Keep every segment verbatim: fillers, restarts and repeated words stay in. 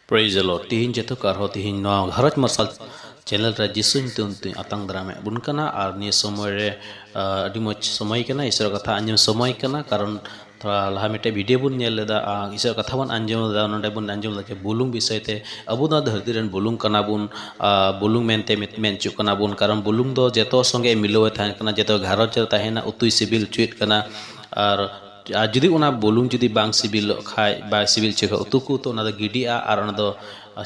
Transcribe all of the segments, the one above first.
Praise the Lord. ᱛᱤᱦᱤᱧ ᱡᱚᱛᱚ ᱠᱚ ᱟᱨᱦᱚᱸ ᱛᱤᱦᱤᱧ ᱱᱚᱣᱟ ᱜᱷᱟᱨᱚᱸᱡᱽ ᱢᱟᱨᱥᱟᱞ ᱪᱮᱱᱮᱞ ᱨᱮ ᱡᱤᱥᱩ ᱧᱩᱛᱩᱢ ᱛᱤᱧ ᱟᱛᱟᱝ ᱫᱟᱨᱟᱢᱮᱫ ᱵᱚᱱ ᱠᱟᱱᱟ᱾ ᱟᱨ ᱱᱤᱭᱟᱹ ᱥᱚᱢᱚᱭ ᱨᱮ, ᱟ, ᱟᱹᱰᱤ ᱢᱚᱡᱽ ᱥᱚᱢᱚᱭ ᱠᱟᱱᱟ, ᱤᱥᱚᱨ ᱠᱟᱛᱷᱟ ᱟᱸᱡᱚᱢ ᱥᱚᱢᱚᱭ ᱠᱟᱱᱟ᱾ ᱠᱟᱨᱚᱱ ᱛᱷᱚᱲᱟ ᱞᱟᱦᱟ ᱢᱤᱫᱴᱮᱡ ᱵᱷᱤᱰᱤᱭᱳ ᱵᱚᱱ ᱧᱮᱞ ᱞᱮᱫᱟ, ᱟ, ᱤᱥᱚᱨ ᱠᱟᱛᱷᱟ ᱵᱚᱱ ᱟᱸᱡᱚᱢ ᱞᱮᱫᱟ, ᱱᱚᱰᱮ ᱵᱚᱱ ᱟᱸᱡᱚᱢ ᱞᱮᱫᱟ ᱡᱮ ᱵᱩᱞᱩᱝ ᱵᱤᱥᱚᱭ ᱛᱮ᱾ ᱟᱵᱚ ᱱᱚᱣᱟ ᱫᱷᱟᱹᱨᱛᱤ ᱨᱮᱱ ᱵᱩᱞᱩᱝ ᱠᱟᱱᱟ ᱵᱚᱱ, ᱟ, ᱵᱩᱞᱩᱝ ᱢᱮᱱᱛᱮ ᱢᱮᱱ ᱢᱮᱱ ᱦᱚᱪᱚᱜ ᱠᱟᱱᱟ ᱵᱚᱱ᱾ ᱠᱟᱨᱚᱱ ᱵᱩᱞᱩᱝ ᱫᱚ ᱡᱚᱛᱚ ᱥᱚᱸᱜᱮ ᱢᱤᱞᱟᱹᱣ ᱮ ᱛᱟᱦᱮᱱ ᱠᱟᱱᱟ, ᱡᱚᱛᱚ ᱜᱷᱟᱨᱚᱸᱡᱽ ᱨᱮ ᱛᱟᱦᱮᱱᱟ, ᱩᱛᱩᱭ ᱥᱤᱵᱤᱞ ᱦᱚᱪᱚᱭᱮᱫ ᱠᱟᱱᱟ᱾ ᱟᱨ ᱟᱨ ᱡᱩᱫᱤ ᱚᱱᱟ ᱵᱩᱞᱩᱝ ᱡᱩᱫᱤ ᱵᱟᱝ ᱥᱤᱵᱤᱞᱚᱜ ᱠᱷᱟᱡ, ᱵᱟᱭ ᱥᱤᱵᱤᱞ ᱦᱚᱪᱚ ᱠᱷᱟᱡ ᱩᱛᱩ ᱠᱚ, ᱛᱚ ᱚᱱᱟ ᱫᱚ ᱜᱤᱰᱤᱜᱼᱟ ᱟᱨ ᱚᱱᱟ ᱫᱚ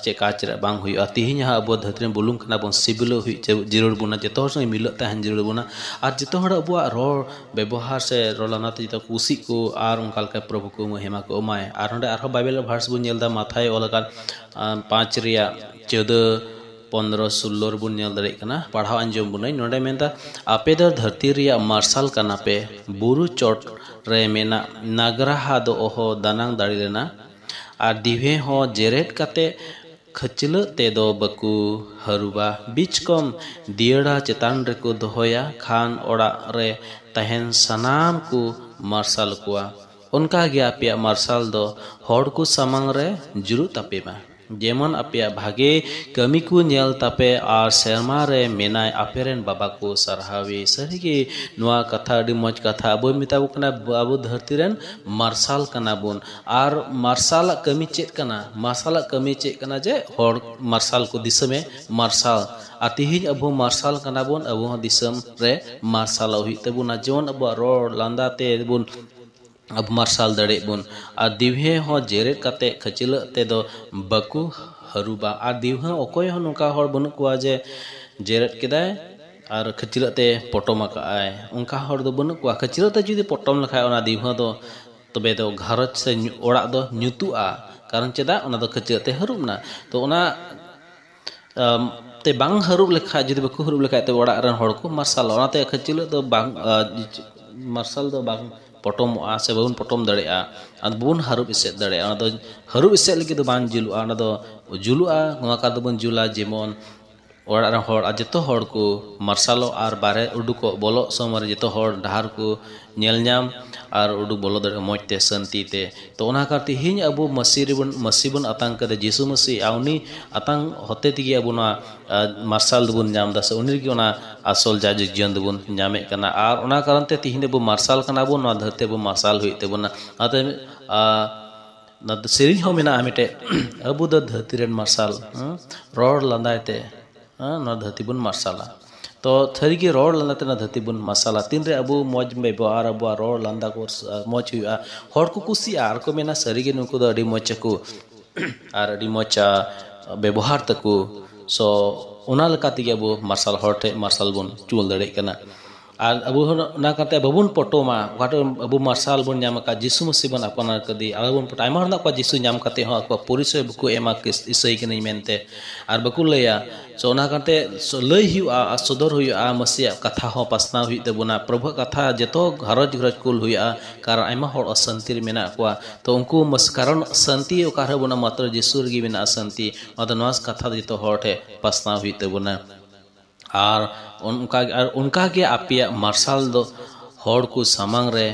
ᱪᱮᱫ ᱠᱟᱡᱽ ᱨᱮ ᱵᱟᱝ ᱦᱩᱭᱩᱜᱼᱟ᱾ ᱛᱤᱦᱤᱧ ᱦᱟᱸᱜ ᱟᱵᱚ ᱫᱷᱟᱹᱨᱛᱤ ᱨᱮᱱ ᱵᱩᱞᱩᱝ ᱠᱟᱱᱟ ᱵᱚᱱ, ᱥᱤᱵᱤᱞᱚᱜ ᱦᱩᱭᱩᱜ ᱡᱟᱹᱨᱩᱲ ᱵᱚᱱᱟ, ᱡᱚᱛᱚ ᱦᱚᱲ ᱥᱚᱸᱜᱮ ᱢᱤᱞᱟᱹᱜ ᱛᱟᱦᱮᱱ ᱡᱟᱹᱨᱩᱲ ᱵᱚᱱᱟ᱾ ᱟᱨ ᱡᱚᱛᱚ ᱦᱚᱲ ᱟᱵᱚᱣᱟᱜ ᱨᱚᱲ ᱵᱮᱵᱚᱦᱟᱨ ᱥᱮ ᱨᱚᱲ ᱞᱟᱸᱫᱟ ᱛᱮ ᱡᱚᱛᱚ ᱠᱩᱥᱤᱜ ᱠᱚ ᱟᱨ ᱚᱱᱠᱟ ᱞᱮᱠᱟ ᱯᱨᱚᱵᱷᱩ ᱠᱚ ᱢᱚᱦᱤᱢᱟ ᱠᱚ ᱮᱢᱟᱭ᱾ ᱟᱨ ᱱᱚᱰᱮ ᱟᱨᱦᱚᱸ ᱵᱟᱭᱵᱮᱞ ᱵᱷᱟᱨᱥ ᱵᱚᱱ ᱧᱮᱞ ᱮᱫᱟ, ᱢᱟᱛᱷᱟᱭ ᱚᱞ ᱟᱠᱟᱱ, ᱟᱸ, ᱯᱟᱸᱪ ᱨᱮᱭᱟᱜ ᱪᱳᱫᱟᱹ, ᱯᱚᱱᱫᱽᱨᱚ, ᱥᱳᱞᱞᱳ ᱨᱮᱵᱚᱱ ᱧᱮᱞ ᱫᱟᱲᱮᱭᱟᱜ ᱠᱟᱱᱟ᱾ ᱯᱟᱲᱦᱟᱣ ᱟᱸᱡᱚᱢ ᱵᱚᱱᱟᱹᱧ᱾ ᱱᱚᱰᱮ ᱢᱮᱱᱫᱟ, "ᱟᱯᱮ ᱫᱚ ᱫᱷᱟᱹᱨᱛᱤ ᱨᱮᱭᱟᱜ ᱢᱟᱨᱥᱟᱞ ᱠᱟᱱᱟ ᱯᱮ, ᱵᱩᱨᱩ ᱪᱚᱴ ᱨᱮ ᱢᱮᱱᱟᱜ ᱱᱟᱜᱽᱨᱟᱦᱟ ᱫᱚ ᱚᱦᱚ ᱫᱟᱱᱟᱝ ᱫᱟᱲᱮ ᱞᱮᱱᱟ, ᱟᱨ ᱫᱤᱣᱦᱮ ᱦᱚᱸ ᱡᱮᱨᱮᱫ ᱠᱟᱛᱮ ᱠᱷᱟᱹᱪᱞᱟᱹᱜ ᱛᱮᱫᱚ ᱵᱟᱠᱚ ᱦᱟᱹᱨᱩᱵᱟ, ᱵᱤᱪᱠᱚᱢ ᱫᱤᱭᱟᱹᱲᱟ ᱪᱮᱛᱟᱱ ᱨᱮᱠᱚ ᱫᱚᱦᱚᱭᱟ, ᱠᱷᱟᱱ ᱚᱲᱟᱜ ᱨᱮ ᱛᱟᱦᱮᱱ ᱥᱟᱱᱟᱢ ᱠᱚ ᱢᱟᱨᱥᱟᱞ ᱠᱚᱣᱟ᱾ ᱚᱱᱠᱟ ᱜᱮ ᱟᱯᱮᱭᱟᱜ ᱢᱟᱨᱥᱟᱞ ᱫᱚ ᱦᱚᱲ ᱠᱚ ᱥᱟᱢᱟᱝ ᱨᱮ ᱡᱩᱞᱩᱜ ᱛᱟᱯᱮ ᱢᱟ, ᱡᱮᱢᱚᱱ ᱟᱯᱮᱭᱟᱜ ᱵᱷᱟᱜᱮ ᱠᱟᱹᱢᱤ ᱠᱚ ᱧᱮᱞ ᱛᱟᱯᱮ ᱟᱨ ᱥᱮᱨᱢᱟ ᱨᱮ ᱢᱮᱱᱟᱭ ᱟᱯᱮ ᱨᱮᱱ ᱵᱟᱵᱟ ᱠᱚ ᱥᱟᱨᱦᱟᱣᱮ᱾" ᱥᱟᱹᱨᱤᱜᱮ ᱱᱚᱣᱟ ᱠᱟᱛᱷᱟ ᱟᱹᱰᱤ ᱢᱚᱡᱽ ᱠᱟᱛᱷᱟ᱾ ᱟᱵᱚᱭ ᱢᱮᱛᱟ ᱵᱚ ᱠᱟᱱᱟ, ᱟᱵᱚ ᱫᱷᱟᱹᱨᱛᱤ ᱨᱮᱱ ᱢᱟᱨᱥᱟᱞ ᱠᱟᱱᱟ ᱵᱚᱱ᱾ ᱟᱨ ᱢᱟᱨᱥᱟᱞᱟᱜ ᱠᱟᱹᱢᱤ ᱪᱮᱫ ᱠᱟᱱᱟ? ᱢᱟᱨᱥᱟᱞᱟᱜ ᱠᱟᱹᱢᱤ ᱪᱮᱫ ᱠᱟᱱᱟ? ᱡᱮ ᱦᱚᱲ ᱢᱟᱨᱥᱟᱞ ᱠᱚ, ᱫᱤᱥᱚᱢᱮ ᱢᱟᱨᱥᱟᱞ᱾ ᱟᱨ ᱛᱤᱦᱤᱧ ᱟᱵᱚ ᱢᱟᱨᱥᱟᱞ ᱠᱟᱱᱟ ᱵᱚᱱ, ᱟᱵᱚ ᱦᱚᱸ ᱫᱤᱥᱚᱢ ᱨᱮ ᱢᱟᱨᱥᱟᱞᱚᱜ ᱦᱩᱭᱩᱜ ᱛᱟᱵᱚᱱᱟ᱾ ᱡᱮᱢᱚᱱ ᱟᱵᱚᱣᱟᱜ ᱨᱚᱲ ᱞᱟᱸᱫᱟ ᱛᱮ ᱵᱚᱱ ᱟᱵᱚ ᱢᱟᱨᱥᱟᱞ ᱫᱟᱲᱮᱭᱟᱜ ᱵᱚᱱ᱾ ᱟᱨ ᱫᱤᱣᱦᱮ ᱦᱚᱸ ᱡᱮᱨᱮᱫ ᱠᱟᱛᱮ ᱠᱷᱟᱹᱪᱞᱟᱹᱜ ᱛᱮᱫᱚ ᱵᱟᱠᱚ ᱦᱟᱹᱨᱩᱵᱟ᱾ ᱟᱨ ᱫᱤᱣᱦᱮ ᱚᱠᱚᱭ ᱦᱚᱸ ᱱᱚᱝᱠᱟ ᱦᱚᱲ ᱵᱟᱹᱱᱩᱜ ᱠᱚᱣᱟ ᱡᱮ ᱡᱮᱨᱮᱫ ᱠᱮᱫᱟᱭ ᱟᱨ ᱠᱷᱟᱹᱪᱞᱟᱹᱜ ᱛᱮ ᱯᱚᱴᱚᱢ ᱟᱠᱟᱫ ᱟᱭ, ᱚᱱᱠᱟ ᱦᱚᱲ ᱫᱚ ᱵᱟᱹᱱᱩᱜ ᱠᱚᱣᱟ᱾ ᱠᱷᱟᱹᱪᱞᱟᱹᱜ ᱛᱮ ᱡᱩᱫᱤ ᱯᱚᱴᱚᱢ ᱞᱮᱠᱷᱟᱡ ᱚᱱᱟ ᱫᱤᱣᱦᱟᱹ ᱫᱚ, ᱛᱚᱵᱮ ᱫᱚ ᱜᱷᱟᱨᱚᱸᱡᱽ ᱥᱮ ᱧᱩ-, ᱚᱲᱟᱜ ᱫᱚ ᱧᱩᱛᱩᱜᱼᱟ᱾ ᱠᱟᱨᱚᱱ ᱪᱮᱫᱟᱜ? ᱚᱱᱟ ᱫᱚ ᱠᱷᱟᱹᱪᱞᱟᱹᱜ ᱛᱮ ᱦᱟᱹᱨᱩᱵ ᱮᱱᱟ᱾ ᱛᱚ ᱚᱱᱟ ᱟᱢ, ᱛᱮ ᱵᱟᱝ ᱦᱟᱹᱨᱩᱵ ᱞᱮᱠᱷᱟᱡ, ᱡᱩᱫᱤ ᱵᱟᱠᱚ ᱦᱟᱹᱨᱩᱵ ᱞᱮᱠᱷᱟᱡ, ᱛᱚᱵᱮ ᱚᱲᱟᱜ ᱨᱮᱱ ᱦᱚᱲ ᱠᱚ ᱢᱟᱨᱥᱟᱞᱚᱜᱼᱟ᱾ ᱚᱱᱟᱛᱮ ᱠᱷᱟᱹᱪᱞᱟᱹᱜ ᱫᱚ ᱵᱟᱝ, ᱟ, ᱢᱟᱨᱥᱟᱞ ᱫᱚ ᱵᱟᱝ ᱯᱚᱴᱚᱢᱚᱜᱼᱟ ᱥᱮ ᱵᱟᱵᱚᱱ ᱯᱚᱴᱚᱢ ᱫᱟᱲᱮᱭᱟᱜᱼᱟ᱾ ᱟᱫᱚ ᱵᱟᱵᱚᱱ ᱦᱟᱹᱨᱩᱵ ᱮᱥᱮᱫ ᱫᱟᱲᱮᱭᱟᱜᱼᱟ᱾ ᱚᱱᱟ ᱫᱚ ᱦᱟᱹᱨᱩᱵ ᱮᱥᱮᱫ ᱞᱟᱹᱜᱤᱫ ᱫᱚ ᱵᱟᱝ ᱡᱩᱞᱩᱜᱼᱟ᱾ ᱚᱱᱟ ᱫᱚ ᱡᱩᱞᱩᱜᱼᱟ, ᱱᱚᱣᱟ ᱠᱟᱨ ᱫᱚᱵᱚᱱ ᱡᱩᱞᱟ, ᱡᱮᱢᱚᱱ ᱚᱲᱟᱜ ᱨᱮᱱ ᱦᱚᱲ ᱟᱨ ᱡᱚᱛᱚ ᱦᱚᱲ ᱠᱚ ᱢᱟᱨᱥᱟᱞᱚᱜ ᱟᱨ ᱵᱟᱨᱦᱮ ᱩᱰᱩᱠᱚᱜ ᱵᱚᱞᱚᱜ ᱥᱚᱢᱚᱭ ᱨᱮ ᱡᱚᱛᱚ ᱦᱚᱲ ᱰᱟᱦᱟᱨ ᱠᱚ ᱧᱮᱞ ᱧᱟᱢ ᱟᱨ ᱩᱰᱩᱠ ᱵᱚᱞᱚ ᱫᱟᱲᱮᱭᱟᱜᱼᱟ ᱢᱚᱡᱽ ᱛᱮ, ᱥᱟᱹᱱᱛᱤ ᱛᱮ᱾ ᱛᱚ, ᱚᱱᱟ ᱠᱟᱨᱚᱱ ᱛᱮᱦᱮᱧ ᱟᱵᱚ ᱢᱟᱹᱥᱤ ᱨᱮᱵᱚᱱ, ᱢᱟᱹᱥᱤ ᱵᱚᱱ ᱟᱛᱟᱝ ᱠᱟᱫᱟ, ᱡᱤᱥᱩ ᱢᱟᱹᱥᱤ, ᱟᱨ ᱩᱱᱤ ᱟᱛᱟᱝ ᱦᱚᱛᱮ ᱛᱮᱜᱮ ᱟᱵᱚ ᱱᱚᱣᱟ, ᱟ, ᱢᱟᱨᱥᱟᱞ ᱫᱚᱵᱚᱱ ᱧᱟᱢ ᱮᱫᱟ, ᱥᱮ ᱩᱱᱤ ᱨᱮᱜᱮ ᱚᱱᱟ ᱟᱥᱚᱞ ᱡᱟᱭᱡᱩᱜᱽ ᱡᱤᱭᱚᱱ ᱫᱚᱵᱚᱱ ᱧᱟᱢᱮᱫ ᱠᱟᱱᱟ᱾ ᱟᱨ ᱚᱱᱟ ᱠᱟᱨᱚᱱ ᱛᱮ ᱛᱮᱦᱮᱧ ᱫᱚᱵᱚ ᱢᱟᱨᱥᱟᱞ ᱠᱟᱱᱟ ᱵᱚᱱ, ᱱᱚᱣᱟ ᱫᱷᱟᱹᱨᱛᱤ ᱟᱵᱚ ᱢᱟᱨᱥᱟᱞ ᱦᱩᱭᱩᱜ ᱛᱟᱵᱚᱱᱟ᱾ ᱚᱱᱟᱛᱮ, ᱟ, ᱚᱱᱟ ᱫᱚ ᱥᱮᱨᱮᱧ ᱦᱚᱸ ᱢᱮᱱᱟᱜᱼᱟ ᱢᱤᱫᱴᱮᱡ, "ᱟᱵᱚ ᱫᱚ ᱫᱷᱟᱹᱨᱛᱤ ᱨᱮᱱ ᱢᱟᱨᱥᱟᱞ, ᱦᱮᱸ, ᱨᱚᱲ ᱞᱟᱸᱫᱟᱭ ᱛᱮ, ᱦᱮᱸ, ᱱᱚᱣᱟ ᱫᱷᱟᱹᱨᱛᱤ ᱵᱚᱱ ᱢᱟᱨᱥᱟᱞᱟ᱾" ᱛᱚ, ᱥᱟᱹᱨᱤᱜᱮ ᱨᱚᱲ ᱞᱟᱸᱫᱟ ᱛᱮ ᱱᱚᱣᱟ ᱫᱷᱟᱹᱨᱛᱤ ᱵᱚᱱ ᱢᱟᱨᱥᱟᱞᱟ᱾ ᱛᱤᱱᱨᱮ ᱟᱵᱚ ᱢᱚᱡᱽ ᱵᱮᱵᱚᱦᱟᱨ, ᱟᱵᱚᱣᱟᱜ ᱨᱚᱲ ᱞᱟᱸᱫᱟ ᱠᱚ ᱢᱚᱡᱽ ᱦᱩᱭᱩᱜᱼᱟ, ᱦᱚᱲ ᱠᱚ ᱠᱩᱥᱤᱜᱼᱟ, ᱟᱨ ᱠᱚ ᱢᱮᱱᱟ, "ᱥᱟᱹᱨᱤᱜᱮ ᱱᱩᱠᱩ ᱫᱚ ᱟᱹᱰᱤ ᱢᱚᱡᱽ ᱟᱠᱚ ᱟᱨ ᱟᱹᱰᱤ ᱢᱚᱡᱽ, ᱟ, ᱵᱮᱵᱚᱦᱟᱨ ᱛᱟᱠᱚ᱾" ᱥᱚ, ᱚᱱᱟ ᱞᱮᱠᱟ ᱛᱮᱜᱮ ᱟᱵᱚ ᱢᱟᱨᱥᱟᱞ ᱦᱚᱲ ᱴᱷᱮᱱ ᱢᱟᱨᱥᱟᱞ ᱵᱚᱱ ᱪᱩᱞ ᱫᱟᱲᱮᱭᱟᱜ ᱠᱟᱱᱟ᱾ ᱟᱨ ᱟᱵᱚ ᱦᱚᱸ ᱚᱱᱟ ᱠᱟᱛᱮ ᱵᱟᱵᱚᱱ ᱯᱚᱴᱚᱢᱟ, ᱚᱠᱟᱴᱟᱜ ᱟᱵᱚ ᱢᱟᱨᱥᱟᱞ ᱵᱚᱱ ᱧᱟᱢ ᱟᱠᱟᱫ, ᱡᱤᱥᱩ ᱢᱟᱹᱥᱤ ᱵᱚᱱ ᱟᱯᱱᱟᱨ ᱠᱟᱫᱮ᱾ ᱟᱭᱢᱟ ᱦᱚᱲ ᱢᱮᱱᱟᱜ ᱠᱚᱣᱟ ᱡᱤᱥᱩ ᱧᱟᱢ ᱠᱟᱛᱮ ᱦᱚᱸ ᱟᱠᱚᱣᱟᱜ ᱯᱚᱨᱤᱪᱚᱭ ᱵᱟᱠᱚ ᱮᱢᱟ, ᱠᱤᱥ-, ᱤᱥᱟᱹᱭ ᱠᱟᱹᱱᱟᱹᱧ ᱢᱮᱱᱛᱮ, ᱟᱨ ᱵᱟᱠᱚ ᱞᱟᱹᱭᱟ᱾ ᱥᱚ, ᱚᱱᱟ ᱠᱟᱛᱮ ᱥᱚ-, ᱞᱟᱹᱭ ᱦᱩᱭᱩᱜᱼᱟ ᱟᱨ ᱥᱚᱫᱚᱨ ᱦᱩᱭᱩᱜᱼᱟ, ᱢᱟᱹᱥᱤᱭᱟᱜ ᱠᱟᱛᱷᱟ ᱦᱚᱸ ᱯᱟᱥᱱᱟᱣ ᱦᱩᱭᱩᱜ ᱛᱟᱵᱚᱱᱟ, ᱯᱨᱚᱵᱷᱩᱣᱟᱜ ᱠᱟᱛᱷᱟ ᱡᱚᱛᱚ ᱜᱷᱟᱨᱚᱸᱡᱽ ᱜᱷᱟᱨᱚᱸᱡᱽ ᱠᱩᱞ ᱦᱩᱭᱩᱜᱼᱟ, ᱠᱟᱨᱚᱱ ᱟᱭᱢᱟ ᱦᱚᱲ ᱚᱥᱟᱱᱛᱤ ᱨᱮ ᱢᱮᱱᱟᱜ ᱠᱚᱣᱟ᱾ ᱛᱚ, ᱩᱱᱠᱩ ᱢᱟᱹᱥ-, ᱠᱟᱨᱚᱱ ᱥᱟᱱᱛᱤ ᱚᱠᱟ ᱨᱮᱦᱚᱸ ᱵᱟᱹᱱᱩᱜᱼᱟ, ᱢᱟᱛᱨᱚ ᱡᱤᱥᱩ ᱨᱮᱜᱮ ᱢᱮᱱᱟᱜᱼᱟ ᱥᱟᱱᱛᱤ᱾ ᱚᱱᱟᱛᱮ ᱱᱚᱣᱟ ᱠᱟᱛᱷᱟ ᱫᱚ ᱡᱚᱛᱚ ᱦᱚᱲ ᱴᱷᱮᱱ ᱯᱟᱥᱱᱟᱣ ᱦᱩᱭᱩᱜ ᱛᱟᱵᱚᱱᱟ᱾ ᱟᱨ ᱚᱱᱠᱟ, ᱟᱨ ᱚᱱᱠᱟ ᱜᱮ ᱟᱯᱮᱭᱟᱜ ᱢᱟᱨᱥᱟᱞ ᱫᱚ ᱦᱚᱲ ᱠᱚ ᱥᱟᱢᱟᱝ ᱨᱮ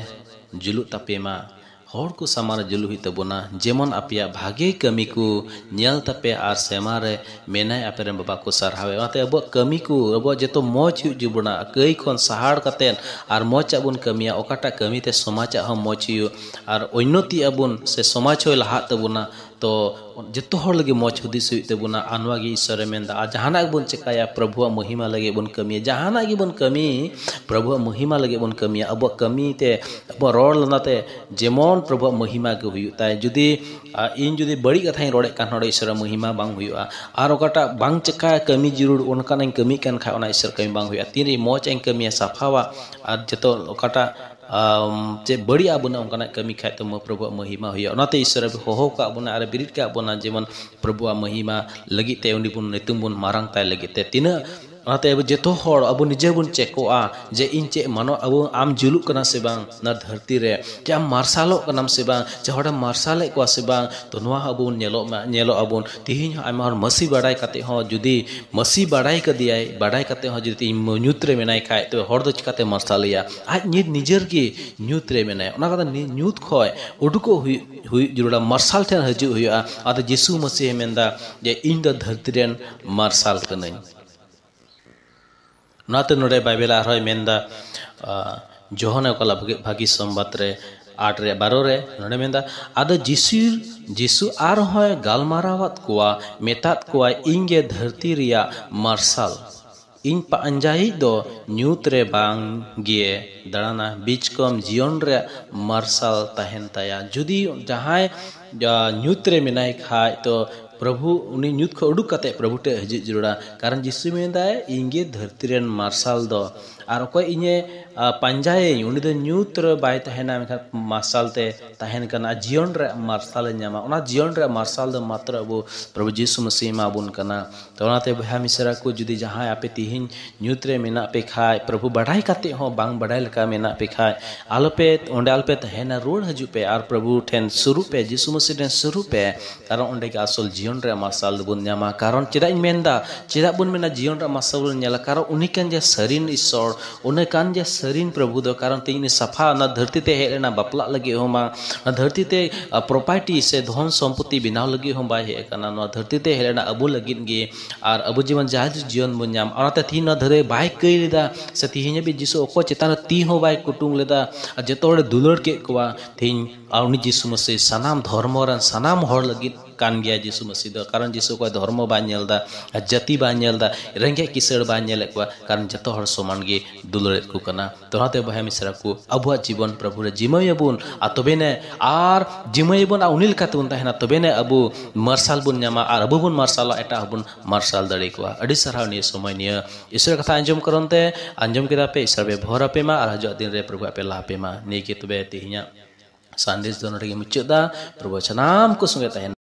ᱡᱩᱞᱩᱜ ᱛᱟᱯᱮ ᱢᱟ᱾ ᱦᱚᱲ ᱠᱚ ᱥᱟᱢᱟᱝ ᱨᱮ ᱡᱩᱞᱩᱜ ᱦᱩᱭᱩᱜ ᱛᱟᱵᱚᱱᱟ, ᱡᱮᱢᱚᱱ ᱟᱯᱮᱭᱟᱜ ᱵᱷᱟᱜᱮ ᱠᱟᱹᱢᱤ ᱠᱚ ᱧᱮᱞ ᱛᱟᱯᱮ ᱟᱨ ᱥᱮᱨᱢᱟ ᱨᱮ ᱢᱮᱱᱟᱭ ᱟᱯᱮ ᱨᱮᱱ ᱵᱟᱵᱟ ᱠᱚ ᱥᱟᱨᱦᱟᱣᱮ᱾ ᱚᱱᱟᱛᱮ ᱟᱵᱚᱣᱟᱜ ᱠᱟᱹᱢᱤ ᱠᱚ, ᱟᱵᱚᱣᱟᱜ ᱡᱚᱛᱚ ᱢᱚᱡᱽ ᱦᱩᱭᱩᱜ ᱡᱟᱹᱨᱩᱲᱟ, ᱠᱟᱹᱭ ᱠᱷᱚᱱ ᱥᱟᱦᱟᱲ ᱠᱟᱛᱮᱫ ᱟᱨ ᱢᱚᱡᱽ ᱟᱜ ᱵᱚᱱ ᱠᱟᱹᱢᱤᱭᱟ, ᱚᱠᱟᱴᱟᱜ ᱠᱟᱹᱢᱤ ᱛᱮ ᱥᱚᱢᱟᱡᱽ ᱟᱜ ᱦᱚᱸ ᱢᱚᱡᱽ ᱦᱩᱭᱩᱜ ᱟᱨ ᱩᱱᱱᱚᱛᱤ ᱟᱵᱚᱱ ᱥᱮ ᱥᱚᱢᱟᱡᱽ ᱦᱚᱸᱭ ᱞᱟᱦᱟᱜ ᱛᱟᱵᱚᱱᱟ᱾ ᱛᱚ, ᱡᱚᱛᱚ ᱦᱚᱲ ᱞᱟᱹᱜᱤᱫ ᱢᱚᱡᱽ ᱦᱩᱫᱤᱥ ᱦᱩᱭᱩᱜ ᱛᱟᱵᱚᱱᱟ, ᱟᱨ ᱱᱚᱣᱟ ᱜᱮ ᱤᱥᱚᱨᱮ ᱢᱮᱱᱫᱟ᱾ ᱟᱨ ᱡᱟᱦᱟᱱᱟᱜ ᱜᱮᱵᱚᱱ ᱪᱮᱠᱟᱭᱟ, ᱯᱨᱚᱵᱷᱩᱣᱟᱜ ᱢᱚᱦᱤᱢᱟ ᱞᱟᱹᱜᱤᱫ ᱵᱚᱱ ᱠᱟᱹᱢᱤᱭᱟ᱾ ᱡᱟᱦᱟᱱᱟᱜ ᱜᱮᱵᱚᱱ ᱠᱟᱹᱢᱤ, ᱯᱨᱚᱵᱷᱩᱣᱟᱜ ᱢᱚᱦᱤᱢᱟ ᱞᱟᱹᱜᱤᱫ ᱵᱚᱱ ᱠᱟᱹᱢᱤᱭᱟ᱾ ᱟᱵᱚᱣᱟᱜ ᱠᱟᱹᱢᱤ ᱛᱮ, ᱟᱵᱚᱣᱟᱜ ᱨᱚᱲ ᱞᱟᱸᱫᱟ ᱛᱮ ᱡᱮᱢᱚᱱ ᱯᱨᱚᱵᱷᱩᱣᱟᱜ ᱢᱚᱦᱤᱢᱟ ᱜᱮ ᱦᱩᱭᱩᱜ ᱛᱟᱭ᱾ ᱡᱩᱫᱤ, ᱟ, ᱤᱧ ᱡᱩᱫᱤ ᱵᱟᱹᱲᱤᱡ ᱠᱟᱛᱷᱟᱧ ᱨᱚᱲᱮᱫ ᱠᱟᱱ, ᱱᱚᱰᱮ ᱤᱥᱚᱨᱟᱜ ᱢᱚᱦᱤᱢᱟ ᱵᱟᱝ ᱦᱩᱭᱩᱜᱼᱟ᱾ ᱟᱨ ᱚᱠᱟᱴᱟᱜ ᱵᱟᱝ ᱪᱮᱠᱟ ᱠᱟᱹᱢᱤ ᱡᱟᱹᱨᱩᱲ, ᱚᱱᱠᱟᱱᱟᱜ ᱤᱧ ᱠᱟᱹᱢᱤ ᱠᱟᱱ ᱠᱷᱟᱡ, ᱚᱱᱟ ᱤᱥᱚᱨ ᱠᱟᱹᱢᱤ ᱵᱟᱝ ᱦᱩᱭᱩᱜᱼᱟ᱾ ᱛᱤᱱᱨᱮ ᱢᱚᱡᱽ ᱟᱜ ᱤᱧ ᱠᱟᱹᱢᱤᱭᱟ, ᱥᱟᱯᱷᱟᱣᱟᱜ, ᱟᱨ ᱡᱚᱛᱚ ᱚᱠᱟᱴᱟᱜ ᱟᱢ ᱪᱮᱫ ᱵᱟᱹᱲᱤᱡ ᱟᱜ ᱵᱚᱱᱟ ᱚᱱᱠᱟᱱᱟᱜ ᱠᱟᱹᱢᱤ ᱠᱷᱟᱡ ᱫᱚ ᱢᱟ ᱯᱨᱚᱵᱷᱩᱣᱟᱜ ᱢᱚᱦᱤᱢᱟ ᱦᱩᱭᱩᱜᱼᱟ᱾ ᱚᱱᱟᱛᱮ ᱤᱥᱚᱨᱮ ᱦᱚᱦᱚ ᱠᱟᱜ ᱵᱚᱱᱟ ᱟᱨ ᱵᱤᱨᱤᱫ ᱠᱟᱜ ᱵᱚᱱᱟ, ᱡᱮᱢᱚᱱ ᱯᱨᱚᱵᱷᱩᱣᱟᱜ ᱢᱚᱦᱤᱢᱟ ᱞᱟᱹᱜᱤᱫ ᱛᱮ, ᱩᱱᱤ ᱵᱚᱱ, ᱧᱩᱛᱩᱢ ᱵᱚᱱ ᱢᱟᱨᱟᱝ ᱛᱟᱭ ᱞᱟᱹᱜᱤᱫ ᱛᱮ᱾ ᱛᱤᱱᱟᱹᱜ ᱚᱱᱟᱛᱮ ᱟᱵᱚ ᱡᱚᱛᱚ ᱦᱚᱲ ᱟᱵᱚ ᱱᱤᱡᱮ ᱵᱚᱱ ᱪᱮᱠᱚᱜᱼᱟ ᱡᱮ ᱤᱧ ᱪᱮᱫ ᱢᱟᱱᱚ ᱟᱵᱚ ᱟᱢ ᱡᱩᱞᱩᱜ ᱠᱟᱱᱟ ᱥᱮ ᱵᱟᱝ ᱱᱚᱣᱟ ᱫᱷᱟᱹᱨᱛᱤ ᱨᱮ, ᱪᱮ ᱟᱢ ᱢᱟᱨᱥᱟᱞᱚᱜ ᱠᱟᱱᱟᱢ ᱥᱮ ᱵᱟᱝ, ᱪᱮ ᱦᱚᱲᱮᱢ ᱢᱟᱨᱥᱟᱞᱮᱫ ᱠᱚᱣᱟ ᱥᱮ ᱵᱟᱝ᱾ ᱛᱚ ᱱᱚᱣᱟ ᱦᱚᱸ ᱟᱵᱚ ᱵᱚᱱ ᱧᱮᱞᱚᱜ ᱢᱟ, ᱧᱮᱞᱚᱜ ᱟᱵᱚᱱ᱾ ᱛᱤᱦᱤᱧ ᱦᱚᱸ ᱟᱭᱢᱟ ᱦᱚᱲ ᱢᱟᱹᱥᱤ ᱵᱟᱲᱟᱭ ᱠᱟᱛᱮ ᱦᱚᱸ ᱡᱩᱫᱤ ᱢᱟᱹᱥᱤ ᱵᱟᱲᱟᱭ ᱠᱟᱫᱮᱭᱟᱭ, ᱵᱟᱲᱟᱭ ᱠᱟᱛᱮ ᱦᱚᱸ ᱡᱩᱫᱤ ᱛᱤᱦᱤᱧ ᱧᱩᱛ ᱨᱮ ᱢᱮᱱᱟᱭ ᱠᱷᱟᱡ ᱛᱚ ᱦᱚᱲ ᱫᱚ ᱪᱤᱠᱟᱛᱮ ᱢᱟᱨᱥᱟᱞᱮᱭᱟ? ᱟᱡ ᱱᱤᱡ ᱱᱤᱡᱮᱨ ᱜᱮ ᱧᱩᱛ ᱨᱮ ᱢᱮᱱᱟᱭᱟ᱾ ᱚᱱᱟ ᱠᱟᱛᱮ ᱧᱩᱛ ᱠᱷᱚᱡ ᱩᱰᱩᱠᱚᱜ ᱦᱩᱭᱩᱜ ᱦᱩᱭᱩᱜ ᱡᱟᱹᱨᱩᱲᱟ, ᱢᱟᱨᱥᱟᱞ ᱴᱷᱮᱱ ᱦᱤᱡᱩᱜ ᱦᱩᱭᱩᱜᱼᱟ᱾ ᱟᱫᱚ ᱡᱤᱥᱩ ᱢᱟᱹᱥᱤᱦᱮ ᱢᱮᱱᱫᱟ ᱡᱮ ᱤᱧ ᱫᱚ ᱫᱷᱟᱹᱨᱛᱤ ᱨᱮᱱ ᱢᱟᱨᱥᱟᱞ ᱠᱟᱹᱱᱟᱹᱧ᱾ ᱚᱱᱟᱛᱮ ᱱᱚᱰᱮ ᱵᱟᱭᱵᱮᱞ ᱟᱨᱦᱚᱸᱭ ᱢᱮᱱᱫᱟ, ᱡᱳᱦᱟᱱᱮ ᱚᱞ ᱠᱟᱫ ᱵᱷᱟᱹᱜᱤ ᱥᱚᱢᱵᱟᱫ ᱨᱮ ᱟᱴ ᱨᱮ ᱵᱟᱨᱚ ᱨᱮ ᱱᱚᱰᱮ ᱢᱮᱱᱫᱟ, ᱟᱫᱚ ᱡᱤᱥᱩ ᱡᱤᱥᱩ ᱟᱨᱦᱚᱸᱭ ᱜᱟᱞᱢᱟᱨᱟᱣᱟᱫ ᱠᱚᱣᱟ, ᱢᱮᱛᱟᱫ ᱠᱚᱣᱟᱭ, ᱤᱧ ᱜᱮ ᱫᱷᱟᱹᱨᱛᱤ ᱨᱮᱭᱟᱜ ᱢᱟᱨᱥᱟᱞ᱾ ᱤᱧ ᱯᱟᱸᱡᱟᱭᱤᱡ ᱫᱚ ᱧᱩᱛ ᱨᱮ ᱵᱟᱝ ᱜᱮ ᱫᱟᱬᱟᱱᱟ, ᱵᱤᱪᱠᱚᱢ ᱡᱤᱭᱚᱱ ᱨᱮᱭᱟᱜ ᱢᱟᱨᱥᱟᱞ ᱛᱟᱦᱮᱱ ᱛᱟᱭᱟ᱾ ᱡᱩᱫᱤ ᱡᱟᱦᱟᱸᱭ ᱧᱩᱛ ᱨᱮ ᱢᱮᱱᱟᱭ ᱠᱷᱟᱡ ᱛᱚ ᱯᱨᱚᱵᱷᱩ ᱩᱱᱤ ᱧᱩᱛ ᱠᱷᱚᱱ ᱩᱰᱩᱠ ᱠᱟᱛᱮ ᱯᱨᱚᱵᱷᱩ ᱴᱷᱮᱱ ᱦᱤᱡᱩᱜ ᱡᱟᱹᱨᱩᱲᱟ᱾ ᱠᱟᱨᱚᱱ ᱡᱤᱥᱩ ᱢᱮᱱᱫᱟᱭ, ᱤᱧ ᱜᱮ ᱫᱷᱟᱹᱨᱛᱤ ᱨᱮᱱ ᱢᱟᱨᱥᱟᱞ ᱫᱚ᱾ ᱟᱨ ᱚᱠᱚᱭ ᱤᱧᱮ ᱯᱟᱸᱡᱟᱭᱟᱹᱧ ᱩᱱᱤ ᱫᱚ ᱧᱩᱛ ᱨᱮ ᱵᱟᱭ ᱛᱟᱦᱮᱱᱟ, ᱢᱮᱱᱠᱷᱟᱱ ᱢᱟᱨᱥᱟᱞ ᱛᱮ ᱛᱟᱦᱮᱱ ᱠᱟᱱᱟ, ᱡᱤᱭᱚᱱ ᱨᱮᱭᱟᱜ ᱢᱟᱨᱥᱟᱞᱮ ᱧᱟᱢᱟ᱾ ᱚᱱᱟ ᱡᱤᱭᱚᱱ ᱨᱮᱭᱟᱜ ᱢᱟᱨᱥᱟᱞ ᱫᱚ ᱢᱟᱛᱨᱚ ᱟᱵᱚ ᱯᱨᱚᱵᱷᱩ ᱡᱤᱥᱩ ᱢᱟᱹᱥᱤ ᱮᱢᱟ ᱵᱚᱱ ᱠᱟᱱᱟ᱾ ᱛᱚ ᱚᱱᱟᱛᱮ ᱵᱚᱭᱦᱟ ᱢᱤᱥᱨᱟ ᱠᱚ, ᱡᱩᱫᱤ ᱡᱟᱦᱟᱸᱭ ᱟᱯᱮ ᱛᱤᱦᱤᱧ ᱧᱩᱛ ᱨᱮ ᱢᱮᱱᱟᱜ ᱯᱮ ᱠᱷᱟᱡ, ᱯᱨᱚᱵᱷᱩ ᱵᱟᱰᱟᱭ ᱠᱟᱛᱮ ᱦᱚᱸ ᱵᱟᱝ ᱵᱟᱰᱟᱭ ᱞᱮᱠᱟ ᱢᱮᱱᱟᱜ ᱯᱮ ᱠᱷᱟᱡ, ᱟᱞᱚᱯᱮ ᱚᱸᱰᱮ ᱟᱞᱚᱯᱮ ᱛᱟᱦᱮᱱᱟ, ᱨᱩᱣᱟᱹᱲ ᱦᱤᱡᱩᱜ ᱯᱮ ᱟᱨ ᱯᱨᱚᱵᱷᱩ ᱴᱷᱮᱱ ᱥᱩᱨᱩᱜ ᱯᱮ, ᱡᱤᱥᱩ ᱢᱟᱹᱥᱤ ᱴᱷᱮᱱ ᱥᱩᱨᱩᱜ ᱯᱮ᱾ ᱠᱟᱨᱚᱱ ᱚᱸᱰᱮ ᱜᱮ ᱟᱥᱚᱞ ᱡᱤᱭᱚᱱ ᱨᱮᱭᱟᱜ ᱢᱟᱨᱥᱟᱞ ᱫᱚᱵᱚᱱ ᱧᱟᱢᱟ᱾ ᱠᱟᱨᱚᱱ ᱪᱮᱫᱟᱜ ᱤᱧ ᱢᱮᱱᱫᱟ, ᱪᱮᱫᱟᱜ ᱵᱚᱱ ᱢᱮᱱᱟ ᱡᱤᱭᱚᱱ ᱨᱮᱭᱟᱜ ᱢᱟᱨᱥᱟᱞ ᱵᱚᱱ ᱧᱮᱞᱟ? ᱠᱟᱨᱚᱱ ᱩᱱᱤ ᱠᱟᱱ ᱡᱮ ᱥᱟᱹᱨᱤᱱ ᱤᱥᱥᱚᱨ, ᱩᱱᱤ ᱠᱟᱱ ᱡᱮ ᱥᱟᱹᱨᱤᱱ ᱯᱨᱚᱵᱷᱩ ᱫᱚ᱾ ᱠᱟᱨᱚᱱ ᱛᱮᱦᱮᱧ ᱩᱱᱤ ᱥᱟᱯᱷᱟ ᱚᱱᱟ ᱫᱷᱟᱹᱨᱛᱤ ᱛᱮ ᱦᱮᱡ ᱞᱮᱱᱟ ᱵᱟᱯᱞᱟᱜ ᱞᱟᱹᱜᱤᱫ ᱦᱚᱸ ᱵᱟᱝ, ᱚᱱᱟ ᱫᱷᱟᱹᱨᱛᱤ ᱛᱮ ᱯᱨᱚᱯᱟᱨᱴᱤ ᱥᱮ ᱫᱷᱚᱱ ᱥᱚᱢᱯᱚᱛᱤ ᱵᱮᱱᱟᱣ ᱞᱟᱹᱜᱤᱫ ᱦᱚᱸ ᱵᱟᱭ ᱦᱮᱡ ᱟᱠᱟᱱᱟ᱾ ᱱᱚᱣᱟ ᱫᱷᱟᱹᱨᱛᱤ ᱛᱮ ᱦᱮᱡ ᱞᱮᱱᱟ ᱟᱵᱚ ᱞᱟᱹᱜᱤᱫ ᱜᱮ, ᱟᱨ ᱟᱵᱚ ᱡᱮᱢᱚᱱ ᱡᱟᱦᱟᱸ ᱡᱤᱭᱚᱱ ᱵᱚᱱ ᱧᱟᱢ᱾ ᱚᱱᱟᱛᱮ ᱛᱮᱦᱮᱧ ᱱᱚᱣᱟ ᱫᱷᱟᱹᱨᱛᱤ ᱵᱟᱭ ᱠᱟᱹᱭ ᱞᱮᱫᱟ, ᱥᱮ ᱛᱮᱦᱮᱧ ᱦᱟᱹᱵᱤᱡ ᱡᱤᱥᱩ ᱚᱠᱚᱭ ᱪᱮᱛᱟᱱ ᱨᱮ ᱛᱤ ᱦᱚᱸ ᱵᱟᱭ ᱠᱩᱴᱩᱝ ᱞᱮᱫᱟ᱾ ᱟᱨ ᱡᱚᱛᱚ ᱦᱚᱲᱮ ᱫᱩᱞᱟᱹᱲ ᱠᱮᱫ ᱠᱚᱣᱟ᱾ ᱛᱮᱦᱮᱧ ᱟᱨ ᱩᱱᱤ ᱡᱤᱥᱩ ᱢᱟᱹᱥᱤ ᱥᱟᱱᱟᱢ ᱫᱷᱚᱨᱢᱚ ᱨᱮᱱ ᱥᱟᱱᱟᱢ ᱦᱚᱲ ᱞᱟᱹᱜᱤᱫ ᱠᱟᱱ ᱜᱮᱭᱟ ᱡᱤᱥᱩ ᱢᱟᱹᱥᱤ ᱫᱚ᱾ ᱠᱟᱨᱚᱱ ᱡᱤᱥᱩ ᱚᱠᱚᱭ ᱫᱷᱚᱨᱢᱚ ᱵᱟᱭ ᱧᱮᱞ ᱮᱫᱟ, ᱡᱟᱹᱛᱤ ᱵᱟᱭ ᱧᱮᱞ ᱮᱫᱟ, ᱨᱮᱸᱜᱮᱡ ᱠᱤᱥᱟᱹᱲ ᱵᱟᱭ ᱧᱮᱞᱮᱫ ᱠᱚᱣᱟ᱾ ᱠᱟᱨᱚᱱ ᱡᱚᱛᱚ ᱦᱚᱲ ᱥᱚᱢᱟᱱ ᱜᱮ ᱫᱩᱞᱟᱹᱲᱮᱫ ᱠᱚ ᱠᱟᱱᱟ᱾ ᱛᱚ ᱚᱱᱟᱛᱮ ᱵᱚᱭᱦᱟ ᱢᱤᱥᱨᱟ ᱠᱚ, ᱟᱵᱚᱣᱟᱜ ᱡᱤᱵᱚᱱ ᱯᱨᱚᱵᱷᱩ ᱨᱮ ᱡᱤᱢᱟᱹᱭᱟᱵᱚᱱ, ᱟᱨ ᱛᱚᱵᱮᱱᱮ ᱟᱨ ᱡᱤᱢᱟᱹᱭᱟᱵᱚᱱ ᱟᱨ ᱩᱱᱤ ᱞᱮᱠᱟ ᱛᱮᱵᱚᱱ ᱛᱟᱦᱮᱱᱟ, ᱛᱚᱵᱮᱱᱮ ᱟᱵᱚ ᱢᱟᱨᱥᱟᱞ ᱵᱚᱱ ᱧᱟᱢᱟ, ᱟᱨ ᱟᱵᱚ ᱵᱚᱱ ᱢᱟᱨᱥᱟᱞᱚᱜᱼᱟ, ᱮᱴᱟᱜ ᱦᱚᱲ ᱵᱚᱱ ᱢᱟᱨᱥᱟᱞ ᱫᱟᱲᱮ ᱠᱚᱣᱟ᱾ ᱟᱹᱰᱤ ᱥᱟᱨᱦᱟᱣ ᱱᱤᱭᱟᱹ ᱥᱚᱢᱚᱭ ᱱᱤᱭᱟᱹ ᱤᱥᱚᱨ ᱠᱟᱛᱷᱟ ᱟᱸᱡᱚᱢ ᱠᱟᱨᱚᱱ ᱛᱮ᱾ ᱟᱸᱡᱚᱢ ᱠᱮᱫᱟ ᱯᱮ, ᱤᱥᱚᱨ ᱟᱯᱮ ᱵᱷᱚᱨ ᱟᱯᱮ ᱢᱟ, ᱟᱨ ᱦᱤᱡᱩᱜ ᱫᱤᱱ ᱨᱮ ᱯᱨᱚᱵᱷᱩ ᱟᱯᱮ ᱞᱟᱦᱟ ᱯᱮ ᱢᱟ᱾ ᱱᱤᱭᱟᱹ ᱜᱮ ᱛᱚᱵᱮ ᱛᱮᱦᱮᱧᱟᱜ ᱥᱟᱸᱫᱮᱥ ᱫᱚ ᱱᱚᱰᱮ ᱜᱮ ᱢᱩᱪᱟᱹᱫ ᱫᱟ᱾ ᱯᱨᱚᱵᱷᱩ ᱥᱟᱱᱟᱢ ᱠᱚ ᱥᱚᱸᱜᱮ ᱛᱟᱦᱮᱱ